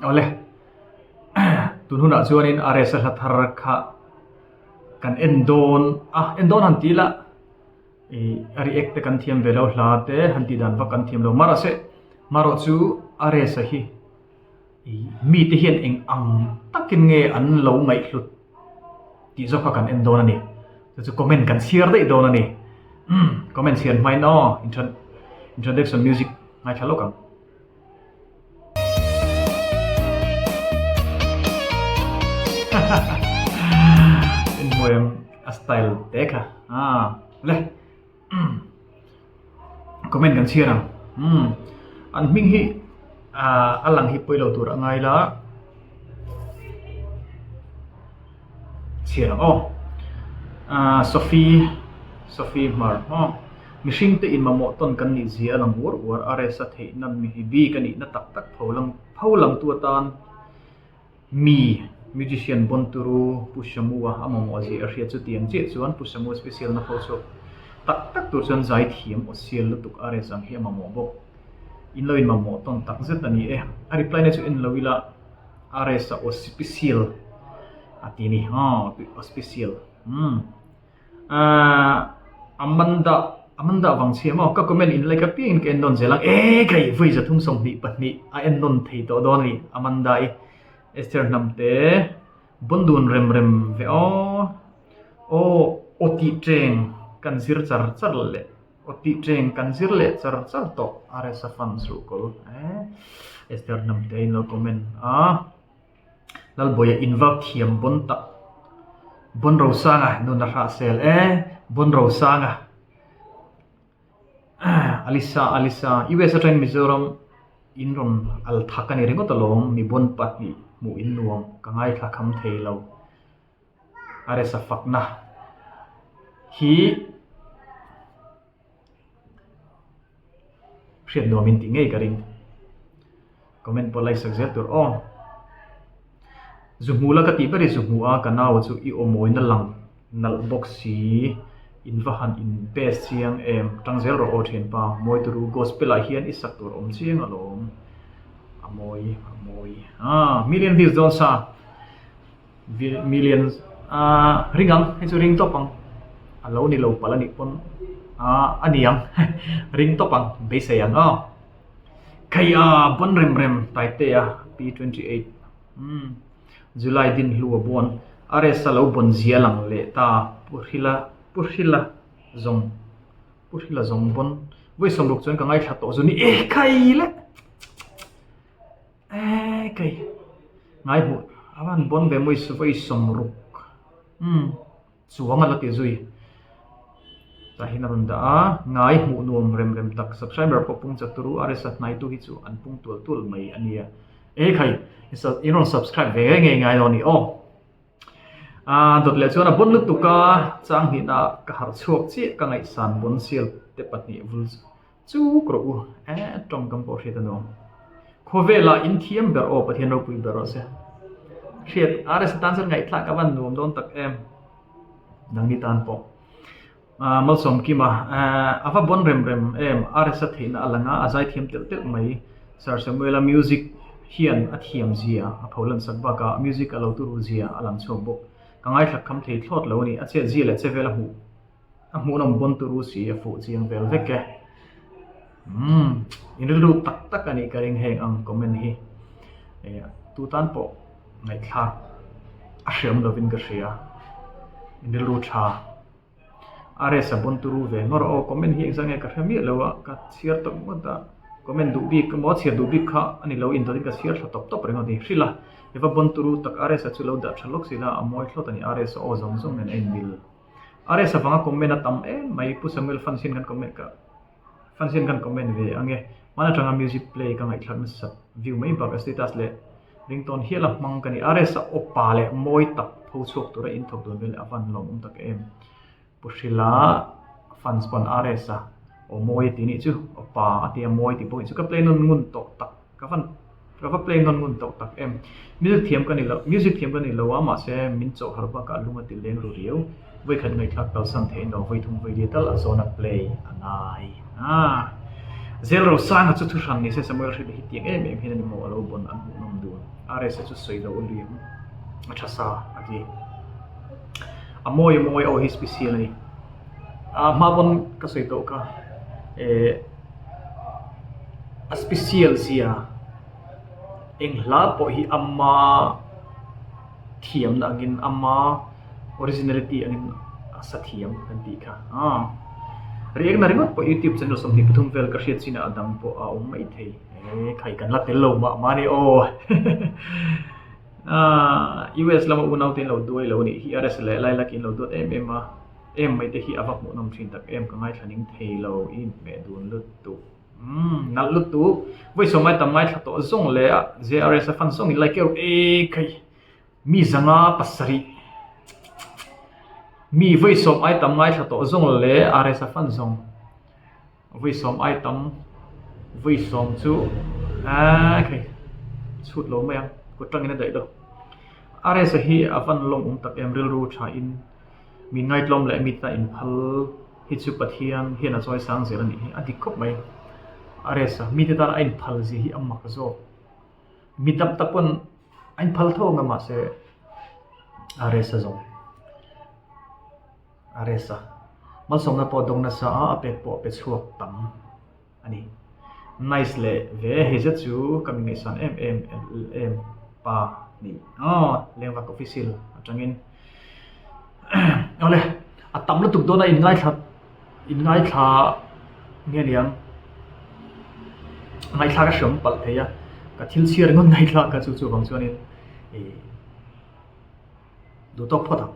Awle, tun hunah chuanin RS a hla thar kha kan en dawn a, en dawn han ti ila ih a react te kan thiam ve lo, hla te han tih dan vak kan thiam lo. Mahse, marawh chu RS a hi ih mite hian eng ang takin nge an lo ngaihhlut tih zawk kha kan en dawn a ni. Chu chu comment kan chhiar daih dawn a ni. Comment chhiar hmain aw introduction music ngaithla lawk ang. Inhmuaim a style te kha ah le comment kan chhiar ang umm an hming hi ah a lang hi pawi lo tur a ngai la. Chhiar ang aw. Ahh Sophie Sophie Hmar aw. Mihring te in mamawh tawn kan nih zia a lang uar uar a resa theihna mi bik a nihna tak tak pho lang pho langtu atan mi musician bon turu Pu Shamua a mamawh zia a hriat chutiang chiah chuan Pu Shamua special na pho chhuak tak tak tur chuan zai thiam aw sial lutuk a res ang hi a mamawh bawk. In lo in mamawh tawn tak zet a ni e. A reply na chu en lo ila. RS a auspicial a ti ni aw auspicial umm ahh Amanda Amanda vang chhia maw ka comment in like apiangin ka en nawn zel ang e kai vawi 322 a en nawn thei tawh dawn a ni Amanda i Esther Hnamte bawn dun rem rem ve aw aw aw tih teng kan zir char char leh. Aw tih teng kan zir leh char char tawh RS a fans ruhkawl eh Esther Hnamte in lo comment a Lalbawiha invak thiam bawn tak Bawn Rosanga nun a hrah sel e Bawn Rosanga Alisa Alisa US atangin Mizoram in rawn al thak a ni ringawt alawm mi bawn pahnih hmuh in nuam ka ngaithla kham thei lo. A resa fakna hi hriat nuam in tih ngei ka ring. Comment pawh like sak zel tur aw. Zu hmu la ka tih ber i zu hmu a ka nau chu i aw mawina lang nalh bawk si in va han in best chiang em tang zel rawh aw thianpa mawi turu gospel ah hian i sak tur awm chiang alawm a mawi a mawi ah million views dawn sa. Million a ring ang hei chu ring tawp ang a lo ni lo palh a nih pawn ah a ni ang ring tawp ang beisei ang aw Kei a bawn rem rem Taitea P28 umm July din hlu a bawn RS a lo bawn zia lang leh ta Pu Hrila Pu Hrila zawng Pu Hrila zawng bawn vawi 60 chuan ka ngaithla tawh zu ni e khai le. Eee kei ngai hmuh a van bawn ve mawi vawi 60 umm chuang a la ti zui tah hian a rawn dah a ngai hmuh nuam rem rem tak subscriber pawh pung chak turu RS a hnaitu hi chu an pung tual tual mai a nia e khai in rawn subscribe ve ngei ngai lo a ni aw ah dawt leh chuan a bawn lutuk a chang hnihna ka harh chhuak chiah ka ngaihsan bawn sial te pahnih vul Chuk rawh u, eh tawngkam pawh hriat a nuam. Khawvelah in thiam ber aw Pathian ropui ber rawh se. Hriat RS tan chuan ngaihthlak a van nuam dawn tak em. Nangni tan pawh. Ah Malsawm Kima, eh a va bawn rem rem em RS a theihna a lang a, a zai thiam telh telh mai. Sir Samuela music hian a thiam zia a pho lan sak bakah music a lo turu zia a lang chhuak bawk. Ka ngaithlak kham thei thlawt lo a ni, a chet zia leh che vel a hmuh. A hmuhnawm pawn turu si a fuh chiang vel vek e. Umm in rilru tak tak a nih ka ring heng ang comment hi. E tu tan pawh ngaihthlak a hreawm lovin ka hria. In rilru tha. RS a pawn turu ve ngawr aw comment hi engzah nge ka hre miah lo a ka chhiar tawp ngawt a. Comment duh bik emaw chhiar duh bik kha a ni lo indawtin ka chhiar thla tawp tawp reng a ni. Hrilh a eva pawn turu tak RS a chu lo dah tha lawk si la a mawi thlawt a ni RS a aw zawng zawng nen a inmil. RS avanga comment a tam em mai Pu Samuel fans hian kan comment ka fans hian kan comment ve ange hman atanga music play ka ngaihthlak nasat view mai bak a status leh ringtone hial a hmang ka ni RS a awpa leh mawi tak pho chhuak tura in thawk dun vel a van lawmawm tak em Pu Hrila fans pawn RS a aw mawi a ti nih chu awpa a tia mawi tih pawh hi chu ka play nawn ngun tawh tak ka van Ka va play nawn ngun tawh tak em. Music thiam ka ni lo, music thiam ka ni lo a, mahse min chawh harh bakah lung a ti leng ru riau. Vawikhat ngaihthlak kalsan theih no, vawithum vawi lia tal a zawn a play a ngai. Aaa. Zel Rosanga chu thuhran ni se Samuel Hriat hi tiang em em hian a ni maw a lo bawn an hmuhnawm dun. RSa chu sawi loh liam a tha sa a ti. A mawi a mawi aw hi special a ni. A hma pawn ka sawi tawh kha eh a special zia eng hla pawh hi ama thiamna angin ama originality angin a sa thiam kan tih kha aw riakna ringawt pawh youtube channel 23 vel ka hriat chinah a dang pawh a awm mai thei e khai kan la tel lo mah mahni aw US lama unau te in lo duai lo anih hi RS leh Lilac in lo duat em em a em mai te hi a va hmuhnawm thin tak em ka ngaithla ning thei lo i inhmeh dun lutuk. Umm nalh lutuk. Vawi sawmai tam ngaithla tawh zawng leh a JRS a fan zawng in like keuh e khai mi zanga pasarih mi vawi sawm ai tam ngaithla tawh zawng leh RS a fan zawng vawi sawm ai tam vawi sawm chu aaa khai chhut lo mai ang kut tangin a daih lo RS a hi a van lawm awm tak em rilru tha in mi ngaitlawm leh mi ta inphal. Hi chu Pathian hian a chawi sang zel a nih hi, a dik khawp mai. A rest a, mite tan a inphal zia hi a mak zawk. Mi tam tak pawn a inphal tho ang a mahse a rest a zawng. A rest a, malsawmna pawh a dawng nasa a, a pek pawh a pe chhuak tam. a ni. Nice leh ve hei zet chu ka mi ngaihsan em em em pa ni aw lengvak official atangin awle a tam lutuk dawn a in ngaithla in ngaithla nge niang ngaithla ka hriam palh thei a ka thil chhiar ringawt ngaithla ka chu chuvang chuanin ih duh tawk phawt ang.